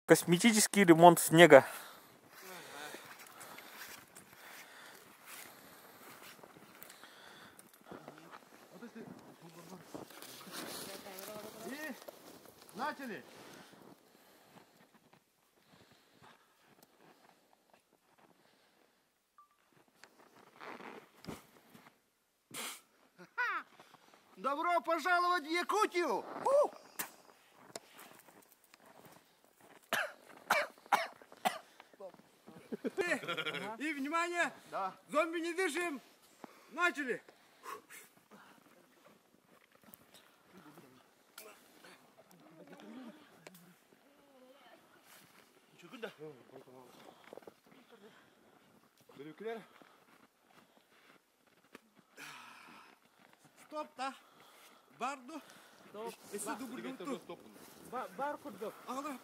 Косметический ремонт снега. И начали! Добро пожаловать в Якутию! И, внимание! Да. Зомби не дышим! Начали! Стоп да. Бар ду? Стоп. Эссе дубурдукту. Бар курдук. Ага.